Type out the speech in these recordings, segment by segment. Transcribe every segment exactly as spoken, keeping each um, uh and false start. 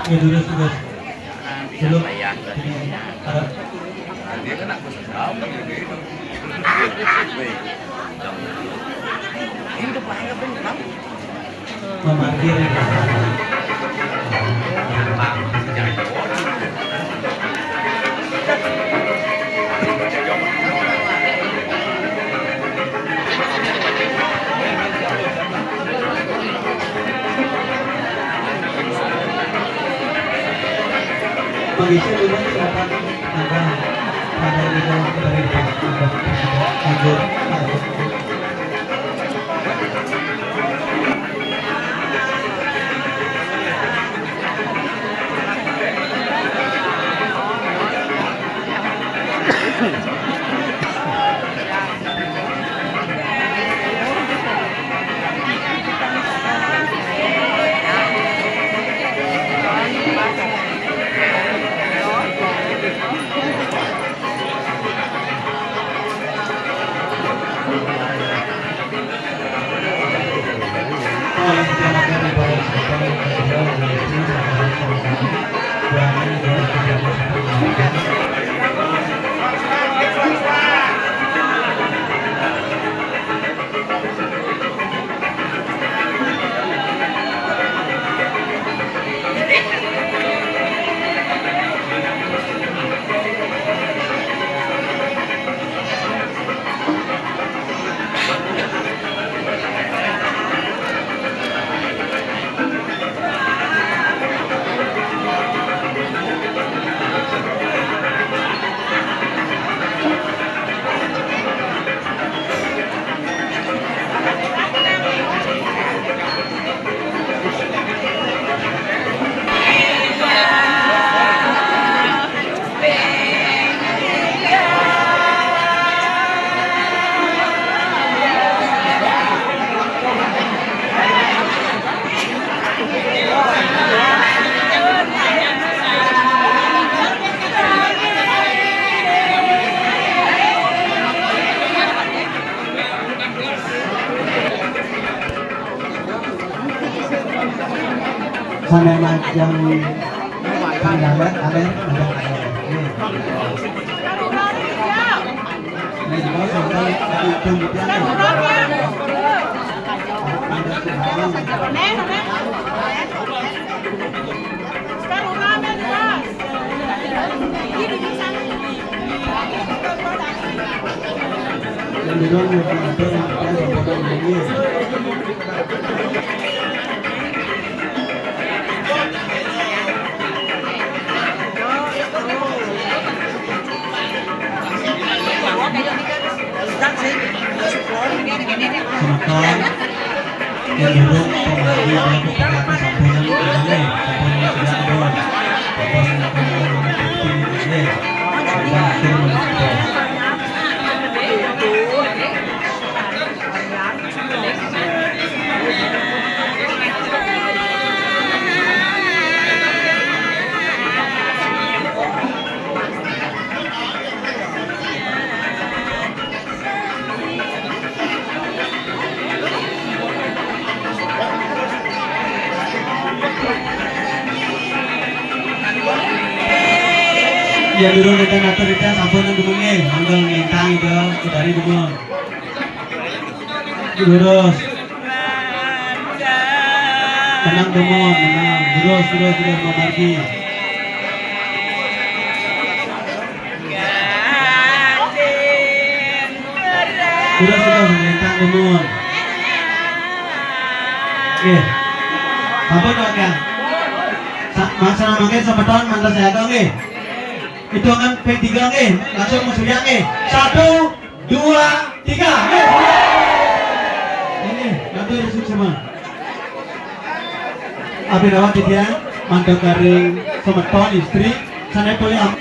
Ya, terus, terus. Dulu. Ini, ada. Memarkir. Mengisi dulu, silakan. Ada, ada di bawah dari Pak Presiden. Agar, agar. Sané majeng kendala, alé, alé, alé. Ini juga sampai ujung gitu ya. Semeton, yang dulu pembahagian yang kepada sampeyan, sampeyan sudah ada. Sampeyan sudah ada. Ya, durung kita ngatur kita sampun nang dumunge. Monggo nglintang itu, kudari dumun. Lurus. Tenang, Domon, tenang. Lurus, lurus, lurus, memargi. Lurus, lurus, lintang, Domon. Nggih. Sampun, Pak, ya. Sa-, Mas, mangke semeton mantes saya, nggih. Hitungan ping tiga, nggih. Langsung musuh, nggih. Satu, dua, tiga. Ini, nanti resik semua. Abi rawat dia, mantu karing semeton istri, sana boleh am-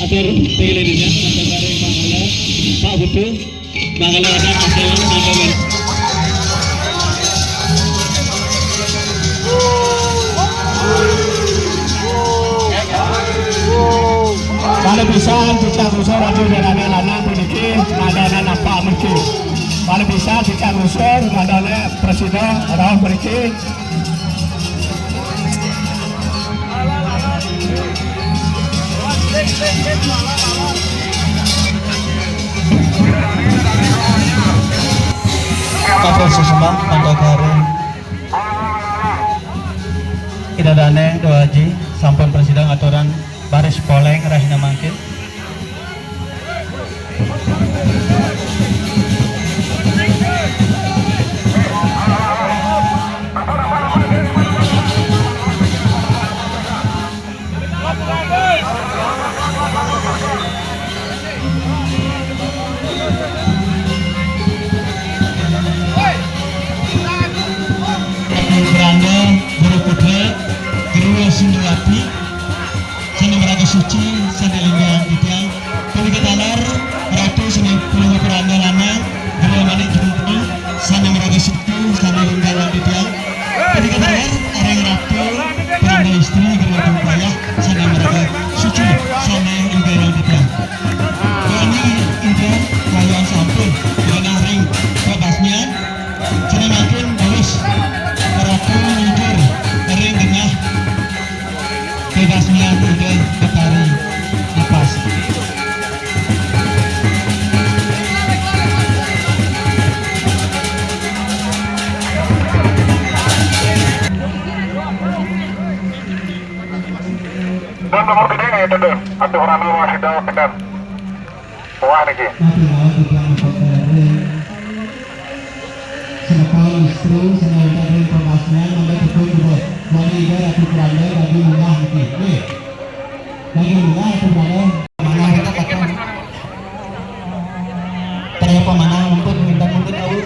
Atur pilih ini ya, sampai bareng Pak Ngala, Pak Putu, Pak Ngala ada Mas Dewan, sampai bareng. Kalau bisa kita usah lagi dari lanang puniki, ada anak apa mungkin. Kalau bisa kita usah ada presiden, orang mungkin. Katur sesembah mantau kari. Ida dane doa aji sampun presiden aturan baris poleng rahina mangkin. Guru Putra, Guru Sindawati, sane maraga suci, sane lingga titiang. Punika taler Ratu sane punika Puranda Lanang, Guru Manik Jumpo, sane maraga suci, sane lingga titiang. Punika taler areng Ratu Puranda Istri, Guru Jumpo Ayah, sane maraga suci, sane lingga titiang. Kami ingkang kalian sampun genah ring pepasmian, sane mangkin terus Ratu nyukur ring genah pepasmian Ida Betari Lepas. Dan nomor tiga ya, Tete. Atuh rame wasit dalam tekan. Wah, niki. Tapi mau juga pakai ring. Semeton istri, semeton ring pembasmian, mangga dukung juga. Wani Ida Ratu Kuranda bagi munggah niki. Nggih. Bagi munggah Ratu Kuranda. Manah kita kata. Ternyata manah untuk minta mungkin tahu.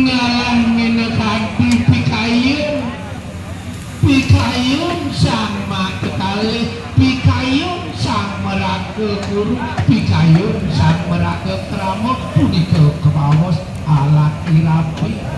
Ngalah minakadi pikayun, pikayun sang makatalih, pikayun sang maraga guru, pikayun sang maraga krama, punika kabaos alat irama.